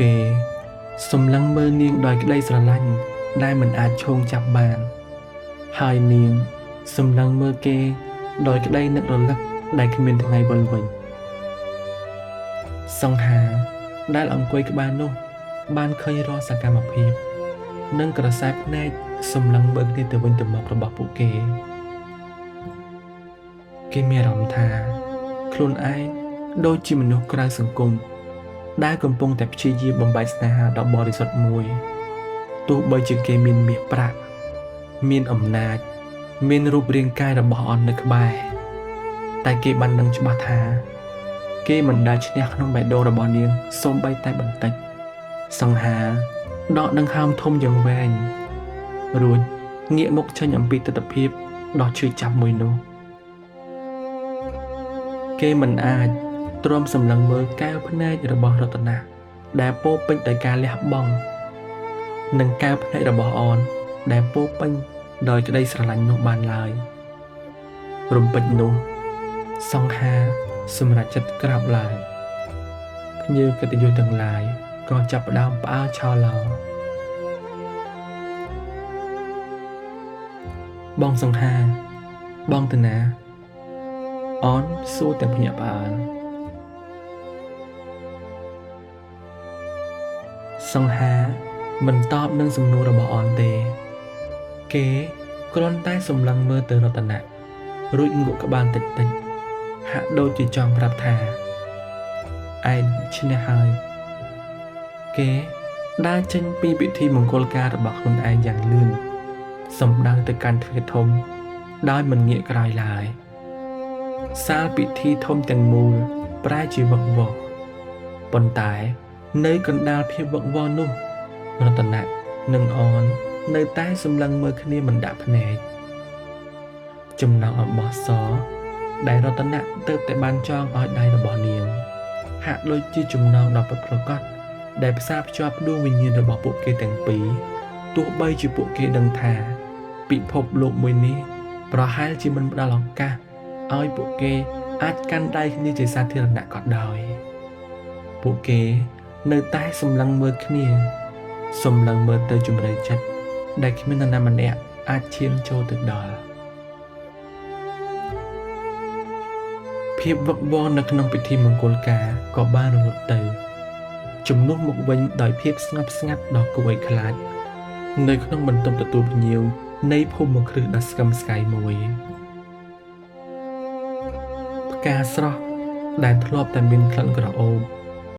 គេសម្លឹងមើលនាងដោយក្តីស្រឡាញ់ដែលមិនអាចឈោងចាប់បាន ហើយនាងសម្លឹងមើលគេដោយក្តីនឹករលឹកដែលគ្មានថ្ងៃវិលវិញសង្ហាដែលអង្គុយក្បែរនោះ បានឃើញរាល់សកម្មភាព និងក្រសែភ្នែកសម្លឹងមើលគ្នាទៅវិញទៅមករបស់ពួកគេ គេមានអារម្មណ៍ថាខ្លួនឯងដូចជាមនុស្សក្រៅសង្គមដែលកំពុងតែព្យាយាមបំបែកស្នេហាដ៏បរិសុទ្ធមួយទោះបីជាគេមានមាសប្រាក់មានអំណាច មានរូបរាងកាយរបស់អននៅក្បែរតែគេបានដឹងច្បាស់ថា គេមិនដែលឈ្នះក្នុងបេះដូងរបស់នាងសូម្បីតែបន្តិច សង្ហាដកដង្ហើមធំយ៉ាងវែងរួចងាកមុខចេញអំពីទិដ្ឋភាពដ៏ឈឺចាប់មួយនោះ គេមិនអាចទ្រាំសម្លឹងមើលកែវភ្នែករបស់រតនៈដែលពោរពេញដោយការលះបង់និងកែវភ្នែករបស់អនដែលពោរពេញដោយក្តីស្រឡាញ់នោះបានឡើយរំពេចនោះសង្ហាសម្រាប់ចិត្តក្រាបឡើងភ្ញៀវកិត្តិយសទាំងឡាយក៏ចាប់ផ្ដើមផ្អើលឆោឡោបងសង្ហាបងតាណាអនសួរទាំងភ្ញាក់ផ្អើលសង្ហាមិនតបនឹងសំណួររបស់អនទេ គេគ្រាន់តែសម្លឹងមើលទៅរតនៈរួចងក់ក្បាលតិចតិចហាក់ដូចជាចង់ប្រាប់ថាឯងឈ្នះហើយគេដើរចេញពីពិធីមង្គលការរបស់ខ្លួនឯងយ៉ាងលឿនសម្ដៅទៅកាន់ទ្វារធំដោយមិនងាកក្រោយឡើយសាលពិធីធំទាំងមូលប្រែជាវឹកវរប៉ុន្តែនៅកណ្ដាលភាពវឹកវរនោះរតនៈនិងអននៅតែសម្លឹងមើលគ្នាមិនដាក់ភ្នែកចំណងអំបោះសដែលរតនៈទើបតែបានចងឲ្យដៃរបស់នាងហាក់ដូចជាចំណងដ៏ពិតប្រាកដដែលផ្សារភ្ជាប់ដួងវិញ្ញាណរបស់ពួកគេទាំងពីរទោះបីជាពួកគេដឹងថាពិភពលោកមួយនេះប្រហែលជាមិនផ្ដល់ឱកាសឲ្យពួកគេអាចកាន់ដៃគ្នាជាសាធារណៈក៏ដោយពួកគេនៅតែសម្លឹងមើលគ្នាសម្លឹងមើលទៅជម្រៅចិត្តដែលគ្មាននរណាម្នាក់អាចឈានចូលទៅដល់ភាពវឹកវរនៅក្នុងពិធីមង្គលការក៏បានរលត់ទៅជំនួសមកវិញដោយភាពស្ងប់ស្ងាត់ដ៏គួរឲ្យខ្លាចនៅក្នុងបន្ទប់ទទួលភ្ញៀវនៃភូមិគ្រឹះដ៏ស្កឹមស្កៃមួយផ្កាស្រស់ដែលធ្លាប់តែមានក្លិនក្រអូប